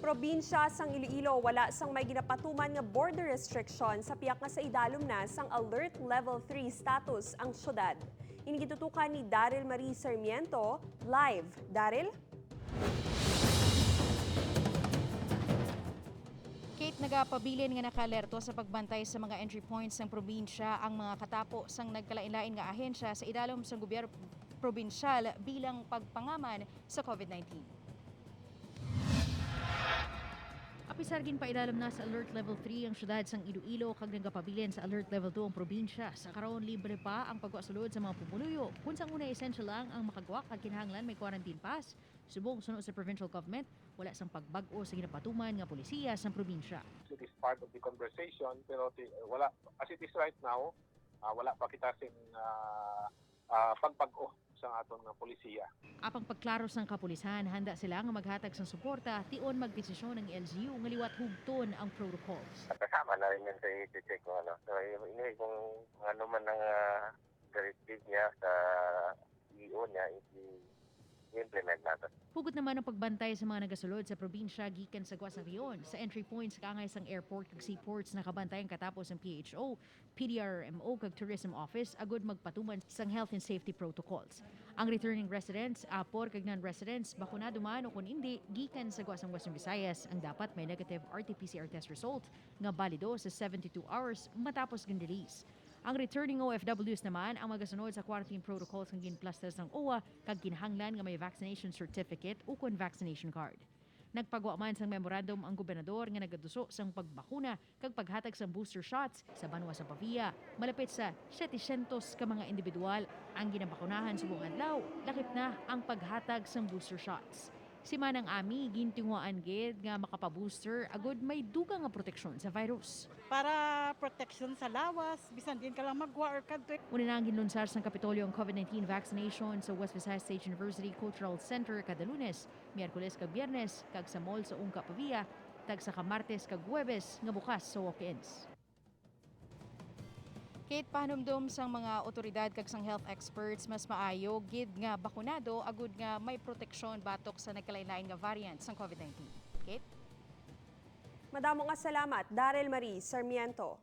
Probinsya sang Iloilo, wala sang may ginapatuman nga border restriction sa piyak nga sa idalom na sang Alert Level 3 status ang syudad. Ini gitutukan ni Daryl Marie Sarmiento live. Daryl? Kate, nagapabilin nga nakalerto sa pagbantay sa mga entry points ng probinsya ang mga katapo sang nagkalain-lain nga ahensya sa idalom sang gobyerno probinsyal bilang pagpangaman sa COVID-19. Apisar ginpailalom na sa Alert Level 3 ang syudad sang Iloilo kag nagapabilin sa Alert Level 2 ang probinsya. Sa karon, libre pa ang pagwasulod sa mga pumuluyo. Kung sa una, essential lang ang makagwa kag kinahanglan may quarantine pass. Subong, suno sa provincial government, wala sang pagbag-o sa ginapatuman nga polisiya sa probinsya. It is part of the conversation, pero wala, as it is right now, wala pa kita sing pagbag-o sa atong nga polisiya. Apang pagklaro sang kapulisan, handa sila nga maghatag sang suporta tion magdesisyon ng LGU nga liwat hugton ang protocols. Kasama na rin yun sa i-check ko. Ano. So, anyway, kung ano man ang directive niya sa EO niya, i-implement natin. Hugot naman ang pagbantay sa mga nagasulod sa probinsya gikan sa guwa sa rehiyon. Sa entry points kaangay sang airport kag seaports, nakabantay ang katapos ng PHO, PDRMO kag Tourism Office agod magpatuman sang health and safety protocols. Ang returning residents, apor kag non-residents, bakunado man o kun hindi, gikan sa guwa sang Western Visayas ang dapat may negative RT-PCR test result nga balido sa 72 hours matapos gin-release. Ang returning OFWs naman ang magasunod sa quarantine protocols ng ginplastas ng OWWA kag kinahanglan nga may vaccination certificate o kon vaccination card. Nagpagwa man sang memorandum ang gobernador nga nagaduso sang pagbakuna kag paghatag sang booster shots sa banwa sa Pavia. Malapit sa 700 ka mga individual ang ginabakunahan subong adlaw, lakip na ang paghatag sang booster shots. Si Manang Ami, gintinguhaan gid nga makapa-booster agod may dugang nga proteksyon sa virus. Para protection sa lawas, bisan din ka lang magwa or kadto. Una na ang ginlunsar sa Kapitolyo ang COVID-19 vaccination sa West Visayas State University Cultural Center kada Lunes, Miyerkules kag Biyernes, kag sa mall sa Ungka, Pavia, tag sa Martes kag Huwebes nga bukas sa walk-ins. Kate, pahanumdum sang mga otoridad kag sang health experts, mas maayo gid nga bakunado agud nga may proteksyon batok sa nagkalain-lain nga variant sang COVID-19. Kate? Madamo nga salamat, Daryl Marie Sarmiento.